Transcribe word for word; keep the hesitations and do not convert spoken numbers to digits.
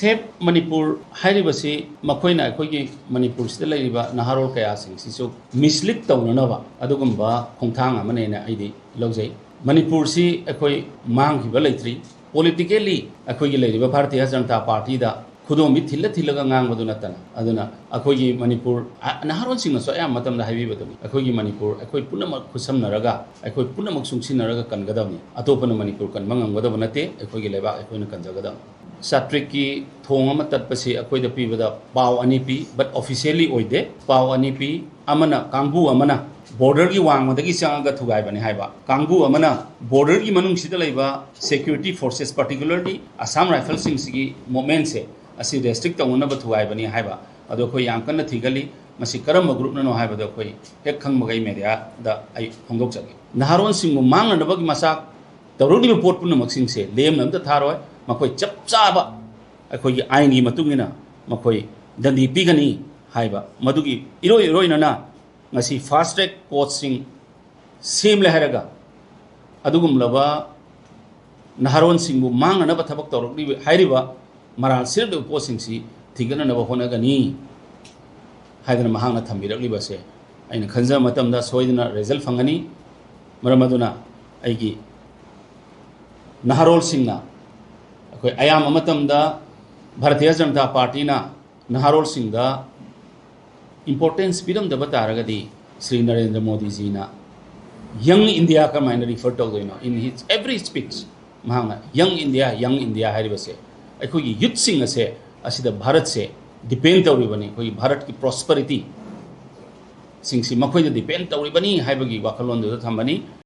ꯁꯦꯞ ꯃꯅꯤꯄꯨꯔ ꯍꯥꯏꯔꯤꯕꯁꯤ ꯃꯈꯣꯏꯅ ꯑꯩꯈꯣꯏꯒꯤ ꯃꯅꯤꯄꯨꯔꯁꯤꯗ ꯂꯩꯔꯤꯕ ꯅꯍꯥꯔꯣꯜ ꯀꯌꯥꯁꯤꯡꯁꯤꯁꯨ ꯃꯤꯁꯂꯤꯠ ꯇꯧꯅꯅꯕ ꯑꯗꯨꯒꯨꯝꯕ ꯈꯣꯡꯊꯥꯡ ꯑꯃꯅꯦꯅ ꯑꯩꯗꯤ ꯂꯧꯖꯩ꯫ ꯃꯅꯤꯄꯨꯔꯁꯤ ꯑꯩꯈꯣꯏ ꯃꯥꯡꯈꯤꯕ ꯂꯩꯇ꯭ꯔꯤ꯫ ꯄꯣꯂꯤꯇꯤꯀꯦꯜꯂꯤ ꯑꯩꯈꯣꯏꯒꯤ ꯂꯩꯔꯤꯕ ꯚꯥꯔꯇꯤꯌ ꯖꯅꯇꯥ ꯄꯥꯔꯇꯤꯗ ꯈꯨꯗꯣꯝꯕꯤ ꯊꯤꯜꯂ ꯊꯤꯜꯂꯒ ꯉꯥꯡꯕꯗꯨ ꯅꯠꯇꯅ, ꯑꯗꯨꯅ ꯑꯩꯈꯣꯏꯒꯤ ꯃꯅꯤꯄꯨꯔ, ꯑ, ꯅꯍꯥꯔꯣꯜꯁꯤꯡꯅꯁꯨ ꯑꯌꯥꯝꯕ ꯃꯇꯝꯗ ꯍꯥꯏꯕꯤꯕꯗꯨꯅꯤ, ꯑꯩꯈꯣꯏꯒꯤ ꯃꯅꯤꯄꯨꯔ ꯑꯩꯈꯣꯏ ꯄꯨꯝꯅꯃꯛ ꯈꯨꯠꯁꯝꯅꯔꯒ, ꯑꯩꯈꯣꯏ ꯄꯨꯝꯅꯃꯛ ꯆꯨꯡꯁꯤꯟꯅꯔꯒ ꯀꯟꯒꯗꯕꯅꯤ꯫ ꯑꯇꯣꯞꯄꯅ ꯃꯅꯤꯄꯨꯔ ꯀꯟꯕ ꯉꯝꯒꯗꯕ ꯅꯠꯇꯦ, ꯑꯩꯈꯣꯏꯒꯤ ꯂꯩꯕꯥꯛ ꯑꯩꯈꯣꯏꯅ ꯀꯟꯖꯒꯗꯕꯅꯤ꯫ ꯆꯥꯇ꯭ꯔꯤꯛꯀꯤ ꯊꯣꯡ ꯑꯃ ꯇꯠꯄꯁꯤ ꯑꯩꯈꯣꯏꯗ ꯄꯤꯕꯗ ꯄꯥꯎ ꯑꯅꯤ ꯄꯤ, but officially ꯑꯣꯏꯗꯦ꯫ ꯄꯥꯎ ꯑꯅꯤ ꯄꯤ, ꯑꯃꯅ ꯀꯥꯡꯕꯨ ꯑꯃꯅ ꯕꯣꯔꯗꯔꯒꯤ ꯋꯥꯡꯃꯗꯒꯤ ꯆꯪꯉꯒ ꯊꯨꯒꯥꯏꯕꯅꯤ ꯍꯥꯏꯕ, ꯀꯥꯡꯕꯨ ꯑꯃꯅ ꯕꯣꯔꯗꯔꯒꯤ ꯃꯅꯨꯡꯁꯤꯗ ꯂꯩꯕ ꯁꯦꯀ꯭ꯌꯨꯔꯤꯇꯤ ꯐꯣꯔꯁꯦꯁ, particularly Assam Riflesꯁꯤꯡꯁꯤꯒꯤ ꯃꯨꯞꯃꯦꯟꯁꯦ ꯑꯁꯤ ꯔꯦꯁꯇ꯭ꯔꯤꯛ ꯇꯧꯅꯅꯕ ꯊꯨꯒꯥꯏꯕꯅꯤ ꯍꯥꯏꯕ꯫ ꯑꯗꯣ ꯑꯩꯈꯣꯏ ꯌꯥꯝ ꯀꯟꯅ ꯊꯤꯒꯠꯂꯤ, ꯃꯁꯤ ꯀꯔꯝꯕ ꯒ꯭ꯔꯨꯞꯅꯅꯣ ꯍꯥꯏꯕꯗꯣ ꯑꯩꯈꯣꯏ ꯍꯦꯛ ꯈꯪꯕꯒ ꯑꯩ ꯃꯦꯗꯤꯌꯥꯗ ꯑꯩ ꯐꯣꯡꯗꯣꯛꯆꯒꯦ꯫ ꯅꯍꯥꯔꯣꯟꯁꯤꯡꯕꯨ ꯃꯥꯡꯅꯅꯕꯒꯤ ꯃꯆꯥꯛ ꯇꯧꯔꯛꯂꯤꯕ ꯄꯣꯠ ꯄꯨꯝꯅꯃꯛꯁꯤꯡꯁꯦ ꯂꯦꯝꯅ ꯑꯝꯇ ꯊꯥꯔꯣꯏ꯫ ꯃꯈꯣꯏ ꯆꯞ ꯆꯥꯕ ꯑꯩꯈꯣꯏꯒꯤ ꯑꯥꯏꯟꯒꯤ ꯃꯇꯨꯡ ꯏꯟꯅ ꯃꯈꯣꯏ ꯗꯟꯗꯤ ꯄꯤꯒꯅꯤ ꯍꯥꯏꯕ, ꯃꯗꯨꯒꯤ ꯏꯔꯣꯏ ꯏꯔꯣꯏꯅꯅ ꯉꯁꯤ ꯐꯥꯁ ꯇ꯭ꯔꯦꯛ ꯀꯣꯔꯠꯁꯤꯡ ꯁꯦꯝꯂꯦ ꯍꯥꯏꯔꯒ ꯑꯗꯨꯒꯨꯝꯂꯕ ꯅꯍꯥꯔꯣꯟꯁꯤꯡꯕꯨ ꯃꯥꯡꯅꯅꯕ ꯊꯕꯛ ꯇꯧꯔꯛꯂꯤꯕ ꯍꯥꯏꯔꯤꯕ ꯃꯔꯥꯜ ꯁꯤꯔꯛꯂꯤꯕ ꯄꯣꯠꯁꯤꯡꯁꯤ ꯊꯤꯒꯠꯅꯅꯕ ꯍꯣꯠꯅꯒꯅꯤ ꯍꯥꯏꯗꯅ ꯃꯍꯥꯛꯅ ꯊꯝꯕꯤꯔꯛꯂꯤꯕꯁꯦ ꯑꯩꯅ ꯈꯟꯖꯕ ꯃꯇꯝꯗ ꯁꯣꯏꯗꯅ ꯔꯤꯖꯜ ꯐꯪꯒꯅꯤ꯫ ꯃꯔꯝ ꯑꯗꯨꯅ ꯑꯩꯒꯤ ꯅꯍꯥꯔꯣꯜꯁꯤꯡꯅ, ꯑꯩꯈꯣꯏ ꯑꯌꯥꯝꯕ ꯃꯇꯝꯗ ꯚꯥꯔꯇꯤꯌ ꯖꯅꯇꯥ ꯄꯥꯔꯇꯤꯅ ꯅꯍꯥꯔꯣꯜꯁꯤꯡꯗ ꯏꯝꯄꯣꯔꯇꯦꯟꯁ ꯄꯤꯔꯝꯗꯕ ꯇꯥꯔꯒꯗꯤ ꯁ꯭ꯔꯤ ꯅꯔꯦꯟꯗ꯭ꯔ ꯃꯣꯗꯤꯖꯤꯅ ꯌꯪ ꯏꯟꯗꯤꯌꯥ ꯀꯃꯥꯏꯅ ꯔꯤꯐꯔ ꯇꯧꯗꯣꯏꯅꯣ? In his every speech ꯃꯍꯥꯛꯅ ꯌꯪ ꯏꯟꯗꯤꯌꯥ, ꯌꯪ ꯏꯟꯗꯤꯌꯥ ꯍꯥꯏꯔꯤꯕꯁꯦ ꯑꯩꯈꯣꯏꯒꯤ ꯌꯨꯠꯁꯤꯡ ꯑꯁꯦ ꯑꯁꯤꯗ ꯚꯥꯔꯠꯁꯦ ꯗꯤꯄꯦꯟ ꯇꯧꯔꯤꯕꯅꯤ, ꯑꯩꯈꯣꯏꯒꯤ ꯚꯥꯔꯠꯀꯤ ꯄ꯭ꯔꯣꯁꯄꯔꯤꯇꯤ ꯁꯤꯡꯁꯤ ꯃꯈꯣꯏꯗ ꯗꯤꯄꯦꯟ ꯇꯧꯔꯤꯕꯅꯤ ꯍꯥꯏꯕꯒꯤ ꯋꯥꯈꯜꯂꯣꯟꯗꯨꯗ ꯊꯝꯕꯅꯤ꯫